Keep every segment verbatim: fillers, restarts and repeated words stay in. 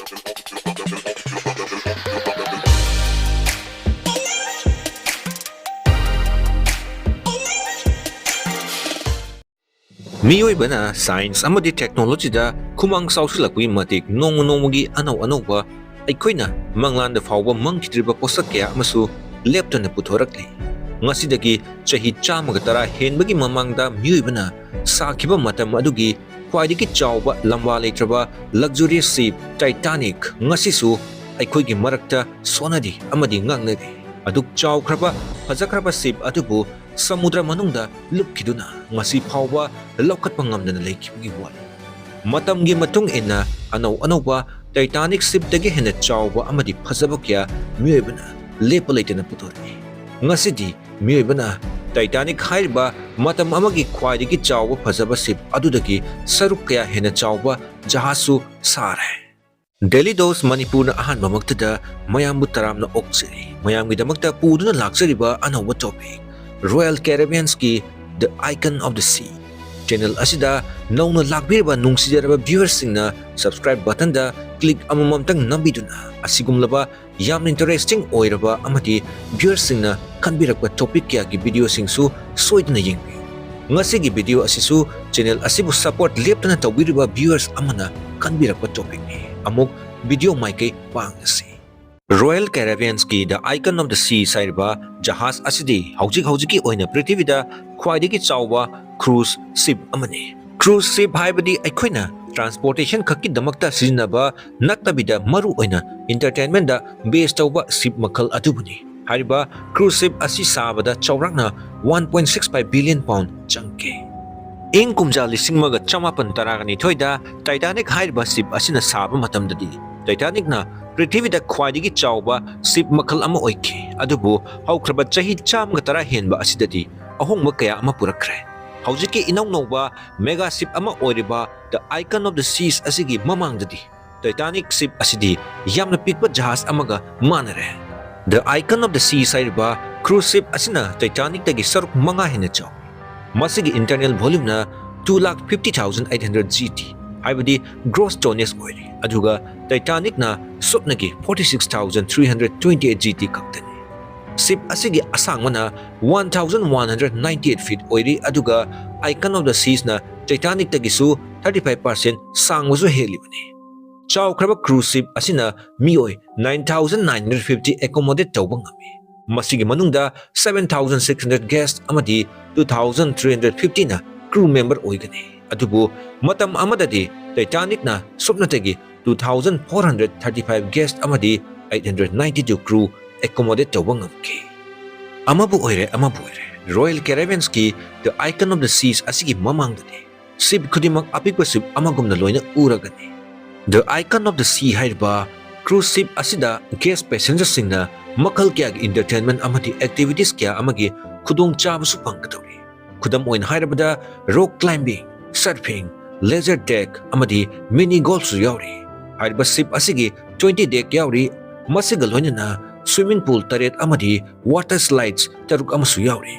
ꯃꯤꯑꯣꯏꯕꯅ ꯁꯥꯏꯟꯁ ꯑꯃꯗꯤ ꯇꯦꯛꯅꯣꯂꯣꯖꯤꯗ ꯈꯨꯃꯥꯡ ꯆꯥꯎꯁꯤꯜꯂꯛꯄꯒꯤ ꯃꯇꯤꯛ ꯅꯣꯡꯃ ꯅꯣꯡꯃꯒꯤ ꯑꯅꯧ ꯑꯅꯧꯕ, ꯑꯩꯈꯣꯏꯅ ꯃꯪꯂꯥꯟꯗ ꯐꯥꯎꯕ ꯃꯪꯈꯤꯗ꯭ꯔꯤꯕ ꯄꯣꯠꯁꯛ ꯀꯌꯥ ꯑꯃꯁꯨ ꯂꯦꯞꯇꯅ ꯄꯨꯊꯣꯔꯛꯂꯤ꯫ ꯉꯁꯤꯗꯒꯤ ꯆꯍꯤ ꯆꯥꯝꯃꯒ ꯇꯔꯥ ꯍꯦꯟꯕꯒꯤ ꯃꯃꯥꯡꯗ ꯃꯤꯑꯣꯏꯕꯅ ꯁꯥꯈꯤꯕ ꯃꯇꯝ ꯑꯗꯨꯒꯤ ꯈ꯭ꯋꯥꯏꯗꯒꯤ ꯆꯥꯎꯕ ꯂꯝꯕꯥ ꯂꯩꯇ꯭ꯔꯕ luxury ship Titanic ꯉꯁꯤꯁꯨ ꯑꯩꯈꯣꯏꯒꯤ ꯃꯔꯛꯇ ꯁꯣꯟꯅꯔꯤ ꯑꯃꯗꯤ ꯉꯥꯡꯅꯔꯤ꯫ ꯑꯗꯨꯛ ꯆꯥꯎꯈ꯭ꯔꯕ, ꯐꯖꯈ꯭ꯔꯕ ship ꯑꯗꯨꯕꯨ ꯁꯃꯨꯗ꯭ꯔ ꯃꯅꯨꯡꯗ ꯂꯨꯞꯈꯤꯗꯨꯅ ꯉꯁꯤ ꯐꯥꯎꯕ ꯂꯧꯈꯠꯄ ꯉꯝꯗꯅ ꯂꯩꯈꯤꯕꯒꯤ ꯋꯥꯔꯤ꯫ ꯃꯇꯝꯒꯤ ꯃꯇꯨꯡ ꯏꯟꯅ ꯑꯅꯧ ꯑꯅꯧꯕ Titanic shipꯇꯒꯤ ꯍꯦꯟꯅ ꯆꯥꯎꯕ ꯑꯃꯗꯤ ꯐꯖꯕ ꯀꯌꯥ ꯃꯤꯑꯣꯏꯕꯅ ꯂꯦꯞꯄ ꯂꯩꯇꯅ ꯄꯨꯊꯣꯔꯛꯏ꯫ ꯉꯁꯤꯗꯤ ꯃꯤꯑꯣꯏꯕꯅ Titanic ꯍꯥꯏꯔꯤꯕ ꯃꯇꯝ ꯑꯃꯒꯤ ꯈ꯭ꯋꯥꯏꯗꯒꯤ ꯆꯥꯎꯕ ꯐꯖꯕ ship ꯑꯗꯨꯗꯒꯤ ꯁꯔꯨꯛ ꯀꯌꯥ ꯍꯦꯟꯅ ꯆꯥꯎꯕ ꯖꯍꯥꯖꯁꯨ ꯁꯥꯔꯦ꯫ Daily Dose ꯃꯅꯤꯄꯨꯔꯅ ꯑꯍꯥꯟꯕꯃꯛꯇꯗ ꯃꯌꯥꯝꯕꯨ ꯇꯔꯥꯝꯅ ꯑꯣꯛꯆꯔꯤ꯫ ꯃꯌꯥꯝꯒꯤꯗꯃꯛꯇ ꯄꯨꯗꯨꯅ ꯂꯥꯛꯆꯔꯤꯕ ꯑꯅꯧꯕ topic, Royal Caribbeanꯁꯀꯤ The Icon of the Sea꯫ Channel ꯑꯁꯤꯗ ꯅꯧꯅ ꯂꯥꯛꯄꯤꯔꯤꯕ ꯅꯨꯡꯁꯤꯖꯔꯕ viewerꯁꯤꯡꯅ subscribe buttonꯗ click ꯑꯃꯃꯝꯇꯪ ꯅꯝꯕꯤꯗꯨꯅ ꯑꯁꯤꯒꯨꯝꯂꯕ ꯌꯥꯝꯅ interesting ꯑꯣꯏꯔꯕ ꯑꯃꯗꯤ viewerꯁꯤꯡꯅ ꯈꯟꯕꯤꯔꯛꯄ topic ꯀꯌꯥꯒꯤ videoꯁꯤꯡꯁꯨ ꯁꯣꯏꯗꯅ ꯌꯦꯡꯕꯤꯌꯨ꯫ ꯉꯁꯤꯒꯤ video ꯑꯁꯤꯁꯨ channel ꯑꯁꯤꯕꯨ support ꯂꯦꯞꯇꯅ ꯇꯧꯕꯤꯔꯤꯕ viewers ꯑꯃꯅ ꯈꯟꯕꯤꯔꯛꯄ topicꯅꯤ꯫ ꯑꯃꯨꯛ video ꯃꯥꯏꯀꯩ ꯄꯥꯡꯂꯁꯤ꯫ Royal Caribbeanꯁꯀꯤ The Icon of the Seas ꯍꯥꯏꯔꯤꯕ ꯖꯍꯥꯖ ꯑꯁꯤꯗꯤ ꯍꯧꯖꯤꯛ ꯍꯧꯖꯤꯛꯀꯤ ꯑꯣꯏꯅ ꯄ꯭ꯔꯤꯊꯤꯕꯤꯗ ꯈ꯭ꯋꯥꯏꯗꯒꯤ ꯆꯥꯎꯕ cruise ship ꯑꯃꯅꯤ꯫ Cruise ship ꯍꯥꯏꯕꯗꯤ ꯑꯩꯈꯣꯏꯅ transportation ꯈꯛꯀꯤꯗꯃꯛꯇ ꯁꯤꯖꯤꯟꯅꯕ ꯅꯠꯇꯕꯤꯗ ꯃꯔꯨ ꯑꯣꯏꯅ entertainmentꯗ base ꯇꯧꯕ ship ꯃꯈꯜ ꯑꯗꯨꯕꯨꯅꯤ꯫ ꯍꯥꯏꯔꯤꯕ cruise ship ꯑꯁꯤ ꯁꯥꯕꯗ ꯆꯥꯎꯔꯥꯛꯅ one point six five billion pound ꯆꯪꯈꯤ꯫ ꯏꯪ ꯀꯨꯝꯖꯥ ꯂꯤꯁꯤꯡ ꯑꯃꯒ ꯆꯃꯥꯄꯟ ꯇꯔꯥꯒ ꯅꯤꯊꯣꯏꯗ Titanic ꯍꯥꯏꯔꯤꯕ ship ꯑꯁꯤꯅ ꯁꯥꯕ ꯃꯇꯝꯗꯗꯤ Titanicꯅ ꯄ꯭ꯔꯤꯊꯤꯕꯤꯗ ꯈ꯭ꯋꯥꯏꯗꯒꯤ ꯆꯥꯎꯕ ship ꯃꯈꯜ ꯑꯃ ꯑꯣꯏꯈꯤ꯫ ꯑꯗꯨꯕꯨ ꯍꯧꯈ꯭ꯔꯕ ꯆꯍꯤ ꯆꯥꯝꯃꯒ ꯇꯔꯥ ꯍꯦꯟꯕ ꯑꯁꯤꯗꯗꯤ ꯑꯍꯣꯡꯕ ꯀꯌꯥ ꯑꯃ ꯄꯨꯔꯛꯈ꯭ꯔꯦ꯫ ꯍꯧꯖꯤꯛꯀꯤ ꯏꯅꯧ ꯅꯧꯕ mega ship ꯑꯃ ꯑꯣꯏꯔꯤꯕ The Icon of the Seas ꯑꯁꯤꯒꯤ ꯃꯃꯥꯡꯗꯗꯤ Titanic ship ꯑꯁꯤꯗꯤ ꯌꯥꯝꯅ ꯄꯤꯛꯄ ꯖꯍꯥꯖ ꯑꯃꯒ ꯃꯥꯟꯅꯔꯦ꯫ The Icon of the Seas ꯍꯥꯏꯔꯤꯕ cruise ship ꯑꯁꯤꯅ Titanicꯇꯒꯤ ꯁꯔꯨꯛ ꯃꯉꯥ ꯍꯦꯟꯅ ꯆꯥꯎꯏ꯫ ꯃꯁꯤꯒꯤ internal volumeꯅ two lakh fifty thousand eight hundred G T, ꯍꯥꯏꯕꯗꯤ gross tonnage ꯑꯣꯏꯔꯤ꯫ ꯑꯗꯨꯒ Titanicꯅ ꯁꯨꯞꯅꯒꯤ forty six thousand three hundred twenty eight gt ꯈꯛꯇꯅꯤ꯫ Ship ꯑꯁꯤꯒꯤ ꯑꯁꯥꯡꯕꯅ one thousand one hundred ninety eight feet ꯑꯣꯏꯔꯤ, ꯑꯗꯨꯒ Icon of the Seasꯅ Titanicꯇꯒꯤꯁꯨ thirty five percent ꯁꯥꯡꯕꯁꯨ ꯍꯦꯜꯂꯤꯕꯅꯤ꯫ ꯆꯥꯎꯈ꯭ꯔꯕ cruise ship ꯑꯁꯤꯅ ꯃꯤꯑꯣꯏ nine thousand nine hundred fifty accommodate ꯇꯧꯕ ꯉꯝꯃꯤ꯫ ꯃꯁꯤꯒꯤ ꯃꯅꯨꯡꯗ seven thousand six hundred guest ꯑꯃꯗꯤ two thousand three hundred fiftyꯅ crew member ꯑꯣꯏꯒꯅꯤ꯫ ꯑꯗꯨꯕꯨ ꯃꯇꯝ ꯑꯃꯗꯗꯤ Titanicꯅ ꯁꯨꯞꯅꯇꯒꯤ two thousand four hundred thirty five guest ꯑꯃꯗꯤ eight hundred ninety two crew accommodate ꯇꯧꯕ ꯉꯝꯈꯤ꯫ ꯑꯃꯕꯨ ꯑꯣꯏꯔꯦ, ꯑꯃꯕꯨ ꯑꯣꯏꯔꯦ, Royal Caravanꯁꯀꯤ The Icon of the Seas ꯑꯁꯤꯒꯤ ꯃꯃꯥꯡꯗꯗꯤ ship ꯈꯨꯗꯤꯡꯃꯛ ꯑꯄꯤꯛꯄ ship ꯑꯃꯒꯨꯝꯅ ꯂꯣꯏꯅ ꯎꯔꯒꯅꯤ꯫ The Icon of the Sea ꯍꯥꯏꯔꯤꯕ cruise ship ꯑꯁꯤꯗ guest passengerꯁꯤꯡꯅ ꯃꯈꯜ ꯀꯌꯥꯒꯤ entertainment ꯑꯃꯗꯤ activities ꯀꯌꯥ ꯑꯃꯒꯤ ꯈꯨꯗꯣꯡꯆꯥꯕꯁꯨ ꯐꯪꯒꯗꯧꯔꯤ꯫ ꯈꯨꯗꯝ ꯑꯣꯏꯅ ꯍꯥꯏꯔꯕꯗ, rock climbing, surfing, laser deck ꯑꯃꯗꯤ mini golfꯁꯨ ꯌꯥꯎꯔꯤ꯫ ꯍꯥꯏꯔꯤꯕ ship ꯑꯁꯤꯒꯤ twenty deck ꯌꯥꯎꯔꯤ꯫ ꯃꯁꯤꯒ ꯂꯣꯏꯅꯅ swimming pool ꯇꯔꯦꯠ ꯑꯃꯗꯤ water slides ꯇꯔꯨꯛ ꯑꯃꯁꯨ ꯌꯥꯎꯔꯤ꯫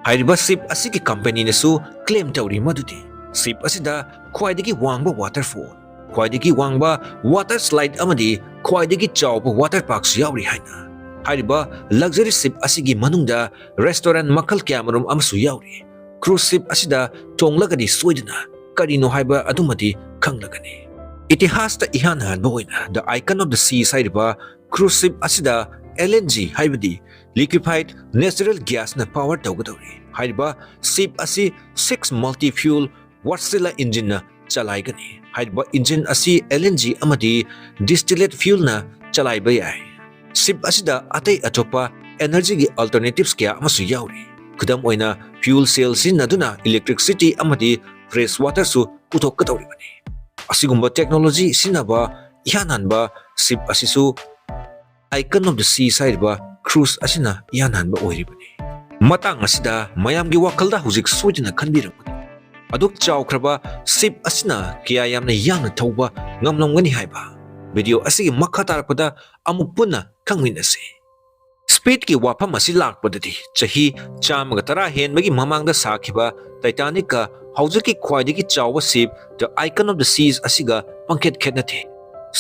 ꯍꯥꯏꯔꯤꯕ ship ꯑꯁꯤꯒꯤ companyꯅꯁꯨ claim ꯇꯧꯔꯤ ꯃꯗꯨꯗꯤ ship ꯑꯁꯤꯗ ꯈ꯭ꯋꯥꯏꯗꯒꯤ ꯋꯥꯡꯕ waterfall, ꯈ꯭ꯋꯥꯏꯗꯒꯤ ꯋꯥꯡꯕ water slide ꯑꯃꯗꯤ ꯈ꯭ꯋꯥꯏꯗꯒꯤ ꯆꯥꯎꯕ water parkꯁꯨ ꯌꯥꯎꯔꯤ ꯍꯥꯏꯅ꯫ ꯍꯥꯏꯔꯤꯕ luxury ship ꯑꯁꯤꯒꯤ ꯃꯅꯨꯡꯗ restaurant ꯃꯈꯜ ꯀꯌꯥꯃꯔꯨꯝ ꯑꯃꯁꯨ ꯌꯥꯎꯔꯤ꯫ Cruise ship ꯑꯁꯤꯗ ꯇꯣꯡꯂꯒꯗꯤ ꯁꯣꯏꯗꯅ ꯀꯔꯤꯅꯣ ꯍꯥꯏꯕ ꯑꯗꯨꯃꯗꯤ ꯈꯪꯂꯒꯅꯤ꯫ ꯏꯇꯤꯍꯥꯁꯇ ꯏꯍꯥꯟ ꯍꯥꯟꯕ ꯑꯣꯏꯅ The Icon of the Seas ꯍꯥꯏꯔꯤꯕ cruise ship ꯑꯁꯤꯗ L N G ꯍꯥꯏꯕꯗꯤ liquefied natural gasꯅ power ꯇꯧꯒꯗꯧꯔꯤ꯫ ꯍꯥꯏꯔꯤꯕ ship ꯑꯁꯤ six multi-fuel Wärtsilä engineꯅ ꯆꯂꯥꯏꯒꯅꯤ꯫ ꯍꯥꯏꯔꯤꯕ engine ꯑꯁꯤ L N G ꯑꯃꯗꯤ distillate fuelꯅ ꯆꯂꯥꯏꯕ ꯌꯥꯏ꯫ Ship ꯑꯁꯤꯗ ꯑꯇꯩ ꯑꯇꯣꯞꯄ energyꯒꯤ alternatives ꯀꯌꯥ ꯑꯃꯁꯨ ꯌꯥꯎꯔꯤ꯫ ꯈꯨꯗꯝ ꯑꯣꯏꯅ, fuel cell ꯁꯤꯖꯤꯟꯅꯗꯨꯅ electricity ꯑꯃꯗꯤ fresh waterꯁꯨ ꯄꯨꯊꯣꯛꯀꯗꯧꯔꯤꯕꯅꯤ꯫ ꯑꯁꯤꯒꯨꯝꯕ technology ꯁꯤꯖꯤꯟꯅꯕ ꯏꯍꯥꯟ ꯍꯥꯟꯕ ship ꯑꯁꯤꯁꯨ Icon of the Seas ꯍꯥꯏꯔꯤꯕ cruise ꯑꯁꯤꯅ ꯏꯍꯥꯟ ꯍꯥꯟꯕ ꯑꯣꯏꯔꯤꯕꯅꯤ꯫ ꯃꯇꯥꯡ ꯑꯁꯤꯗ ꯃꯌꯥꯝꯒꯤ ꯋꯥꯈꯜꯗ ꯍꯧꯖꯤꯛ ꯁꯣꯏꯗꯅ ꯈꯟꯕꯤꯔꯝꯒꯅꯤ, ꯑꯗꯨꯛ ꯆꯥꯎꯈ꯭ꯔꯕ ship ꯑꯁꯤꯅ ꯀꯌꯥ ꯌꯥꯝꯅ ꯌꯥꯡꯅ ꯊꯧꯕ ꯉꯝꯂꯝꯒꯅꯤ ꯍꯥꯏꯕ꯫ Video ꯑꯁꯤꯒꯤ ꯃꯈꯥ ꯇꯥꯔꯛꯄꯗ ꯑꯃꯨꯛ ꯄꯨꯟꯅ ꯈꯪꯃꯤꯟꯅꯁꯤ꯫ Speedꯀꯤ ꯋꯥꯐꯝ ꯑꯁꯤ ꯂꯥꯛꯄꯗꯗꯤ, ꯆꯍꯤ ꯆꯥꯝꯃꯒ ꯇꯔꯥ ꯍꯦꯟꯕꯒꯤ ꯃꯃꯥꯡꯗ ꯁꯥꯈꯤꯕ Titanicꯀ ꯍꯧꯖꯤꯛꯀꯤ ꯈ꯭ꯋꯥꯏꯗꯒꯤ ꯆꯥꯎꯕ ship The Icon of the Seas ꯑꯁꯤꯒ ꯄꯪꯈꯦꯠ ꯈꯦꯠꯅꯗꯦ꯫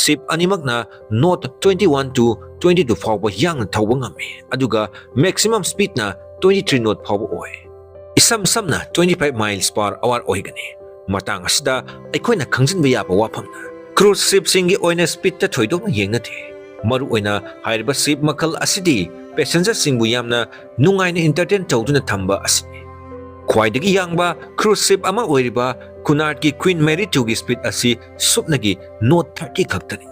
Ship ꯑꯅꯤꯃꯛꯅ knot twenty one to twenty two ꯐꯥꯎꯕ ꯌꯥꯡꯅ ꯊꯧꯕ ꯉꯝꯃꯤ, ꯑꯗꯨꯒ maximum speedꯅ twenty three knot ꯐꯥꯎꯕ ꯑꯣꯏ꯫ ꯏꯁꯝ ꯁꯝꯅ twenty five miles per hour ꯑꯣꯏꯒꯅꯤ꯫ ꯃꯇꯥꯡ ꯑꯁꯤꯗ ꯑꯩꯈꯣꯏꯅ ꯈꯪꯖꯤꯟꯕ ꯌꯥꯕ ꯋꯥꯐꯝꯅ, cruise shipꯁꯤꯡꯒꯤ ꯑꯣꯏꯅ speedꯇ ꯊꯣꯏꯗꯣꯛꯅ ꯌꯦꯡꯅꯗꯦ꯫ ꯃꯔꯨꯑꯣꯏꯅ ꯍꯥꯏꯔꯤꯕ ship ꯃꯈꯜ ꯑꯁꯤꯗꯤ passengerꯁꯤꯡꯕꯨ ꯌꯥꯝꯅ ꯅꯨꯡꯉꯥꯏꯅ entertain ꯇꯧꯗꯨꯅ ꯊꯝꯕ ꯑꯁꯤꯅꯤ꯫ ꯈ꯭ꯋꯥꯏꯗꯒꯤ ꯌꯥꯡꯕ cruise ship ꯑꯃ ꯑꯣꯏꯔꯤꯕ Cunardꯀꯤ Queen Mary twoꯒꯤ speed ꯑꯁꯤ ꯁꯨꯞꯅꯒꯤ knot thirty ꯈꯛꯇꯅꯤ꯫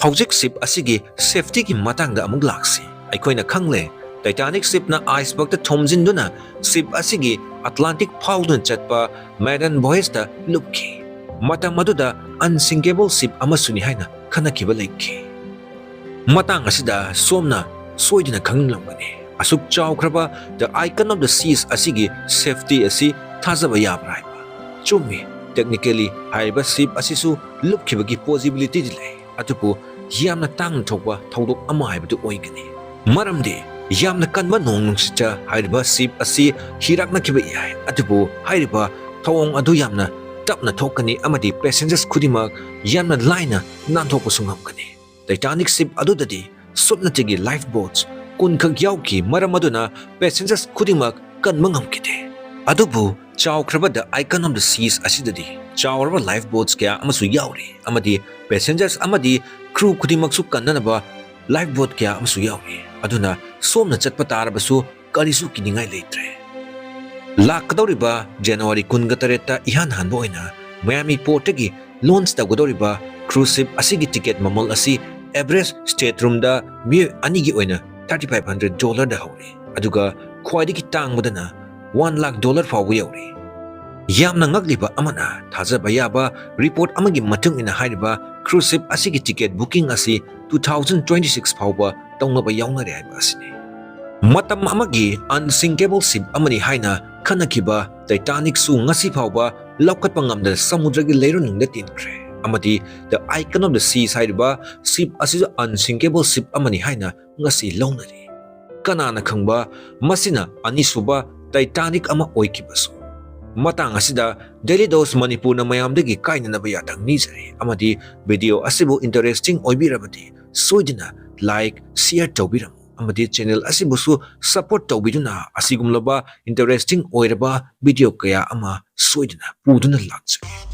ꯍꯧꯖꯤꯛ ship ꯑꯁꯤꯒꯤ safetyꯒꯤ ꯃꯇꯥꯡꯗ ꯑꯃꯨꯛ ꯂꯥꯛꯁꯤ꯫ ꯑꯩꯈꯣꯏꯅ ꯈꯪꯂꯦ, Titanic shipꯅ icebergꯇ ꯊꯣꯝꯖꯤꯟꯗꯨꯅ ship ꯑꯁꯤꯒꯤ Atlantic ꯐꯥꯎꯗꯨꯅ ꯆꯠꯄ maiden voyageꯇ ꯂꯨꯞꯈꯤ꯫ ꯃꯇꯝ ꯑꯗꯨꯗ unsinkable ship ꯑꯃꯁꯨꯅꯤ ꯍꯥꯏꯅ ꯈꯟꯅꯈꯤꯕ ꯂꯩꯈꯤ꯫ ꯃꯇꯥꯡ ꯑꯁꯤꯗ ꯁꯣꯝꯅ ꯁꯣꯏꯗꯅ ꯈꯪꯂꯝꯒꯅꯤ, ꯑꯁꯨꯛ ꯆꯥꯎꯈ꯭ꯔꯕ The Icon of the Seas ꯑꯁꯤꯒꯤ safety ꯑꯁꯤ ꯊꯥꯖꯕ ꯌꯥꯕ꯭ꯔꯥ ꯍꯥꯏꯕ꯫ ꯆꯨꯝꯃꯤ, technically ꯍꯥꯏꯔꯤꯕ ship ꯑꯁꯤꯁꯨ ꯂꯨꯞꯈꯤꯕꯒꯤ possibilityꯗꯤ ꯂꯩ, ꯑꯗꯨꯕꯨ ꯌꯥꯝꯅ ꯇꯥꯡꯅ ꯊꯣꯛꯄ ꯊꯧꯗꯣꯛ ꯑꯃ ꯍꯥꯏꯕꯗꯨ ꯑꯣꯏꯒꯅꯤ꯫ ꯃꯔꯝꯗꯤ ꯌꯥꯝꯅ ꯀꯟꯕ ꯅꯣꯡ ꯅꯨꯡꯁꯤꯠꯇ ꯍꯥꯏꯔꯤꯕ ship ꯑꯁꯤ ꯍꯤꯔꯛꯅꯈꯤꯕ ꯌꯥꯏ, ꯑꯗꯨꯕꯨ ꯍꯥꯏꯔꯤꯕ ꯊꯧꯑꯣꯡ ꯑꯗꯨ ꯌꯥꯝꯅ ꯇꯞꯅ ꯊꯣꯛꯀꯅꯤ ꯑꯃꯗꯤ passengers ꯈꯨꯗꯤꯡꯃꯛ ꯌꯥꯝꯅ ꯂꯥꯏꯅ ꯅꯥꯟꯊꯣꯛꯄꯁꯨ ꯉꯝꯒꯅꯤ꯫ Titanic ship ꯑꯗꯨꯗꯗꯤ ꯁꯨꯞꯅꯇꯒꯤ lifeboats ꯀꯨꯟ ꯈꯛ ꯌꯥꯎꯈꯤ, ꯃꯔꯝ ꯑꯗꯨꯅ passengers ꯈꯨꯗꯤꯡꯃꯛ ꯀꯟꯕ ꯉꯝꯈꯤꯗꯦ꯫ ꯑꯗꯨꯕꯨ ꯆꯥꯎꯈ꯭ꯔꯕ The Icon of the Seas ꯑꯁꯤꯗꯗꯤ ꯆꯥꯎꯔꯕ lifeboats ꯀꯌꯥ ꯑꯃꯁꯨ ꯌꯥꯎꯔꯤ, ꯑꯃꯗꯤ passengers ꯑꯃꯗꯤ crew ꯈꯨꯗꯤꯡꯃꯛꯁꯨ ꯀꯟꯅꯅꯕ lifeboat ꯀꯌꯥ ꯑꯃꯁꯨ ꯌꯥꯎꯔꯤ꯫ ꯑꯗꯨꯅ ꯁꯣꯝꯅ ꯆꯠꯄ ꯇꯥꯔꯕꯁꯨ ꯀꯔꯤꯁꯨ ꯀꯤꯅꯤꯡꯉꯥꯏ ꯂꯩꯇ꯭ꯔꯦ꯫ ꯂꯥꯛꯀꯗꯧꯔꯤꯕ January ꯀꯨꯟꯒ ꯇꯔꯦꯠꯇ ꯏꯍꯥꯟ ꯍꯥꯟꯕ ꯑꯣꯏꯅ Miami portꯇꯒꯤ launch ꯇꯧꯒꯗꯧꯔꯤꯕ cruise ship ꯑꯁꯤꯒꯤ ticket ꯃꯃꯜ ꯑꯁꯤ average stateroomꯗ ꯃꯤꯑꯣꯏ ꯑꯅꯤꯒꯤ ꯑꯣꯏꯅ thirty five hundred dollarꯗ ꯍꯧꯔꯤ, ꯑꯗꯨꯒ ꯈ꯭ꯋꯥꯏꯗꯒꯤ ꯇꯥꯡꯕꯗꯅ one lakh dollar ꯐꯥꯎꯕ ꯌꯧꯔꯤ꯫ ꯌꯥꯝꯅ ꯉꯛꯂꯤꯕ ꯑꯃꯅ, ꯊꯥꯖꯕ ꯌꯥꯕ report ꯑꯃꯒꯤ ꯃꯇꯨꯡ ꯏꯟꯅ, ꯍꯥꯏꯔꯤꯕ cruise ship ꯑꯁꯤꯒꯤ ticket booking ꯑꯁꯤ two thousand twenty six ꯐꯥꯎꯕ ꯇꯧꯅꯕ ꯌꯥꯎꯅꯔꯦ ꯍꯥꯏꯕ ꯑꯁꯤꯅꯤ꯫ ꯃꯇꯝ ꯑꯃꯒꯤ unsinkable ship ꯑꯃꯅꯤ ꯍꯥꯏꯅ ꯈꯟꯅꯈꯤꯕ Titanicꯁꯨ ꯉꯁꯤ ꯐꯥꯎꯕ ꯂꯧꯈꯠꯄ ꯉꯝꯗꯅ ꯁꯃꯨꯗ꯭ꯔꯒꯤ ꯂꯩꯔꯣꯟꯅꯨꯡꯗ ꯇꯤꯟꯈ꯭ꯔꯦ, ꯑꯃꯗꯤ The Icon of the Seas ꯍꯥꯏꯔꯤꯕ ship ꯑꯁꯤꯁꯨ unsinkable ship ꯑꯃꯅꯤ ꯍꯥꯏꯅ ꯉꯁꯤ ꯂꯧꯅꯔꯤ꯫ ꯀꯅꯥꯅ ꯈꯪꯕ, ꯃꯁꯤꯅ ꯑꯅꯤꯁꯨꯕ Titanic ꯑꯃ ꯑꯣꯏꯈꯤꯕꯁꯨ꯫ ꯃꯇꯥꯡ ꯑꯁꯤꯗ Daily Dose ꯃꯅꯤꯄꯨꯔꯅ ꯃꯌꯥꯝꯗꯒꯤ ꯀꯥꯏꯅꯅꯕ ꯌꯥꯊꯪ ꯅꯤꯖꯔꯤ, ꯑꯃꯗꯤ video ꯑꯁꯤꯕꯨ interesting ꯑꯣꯏꯕꯤꯔꯕꯗꯤ ꯁꯣꯏꯗꯅ like, share ꯇꯧꯕꯤꯔꯝꯃꯨ, ꯑꯃꯗꯤ channel ꯑꯁꯤꯕꯨꯁꯨ support ꯇꯧꯕꯤꯗꯨꯅ ꯑꯁꯤꯒꯨꯝꯂꯕ interesting ꯑꯣꯏꯔꯕ video ꯀꯌꯥ ꯑꯃ ꯁꯣꯏꯗꯅ ꯄꯨꯗꯨꯅ ꯂꯥꯛꯆꯒꯦ꯫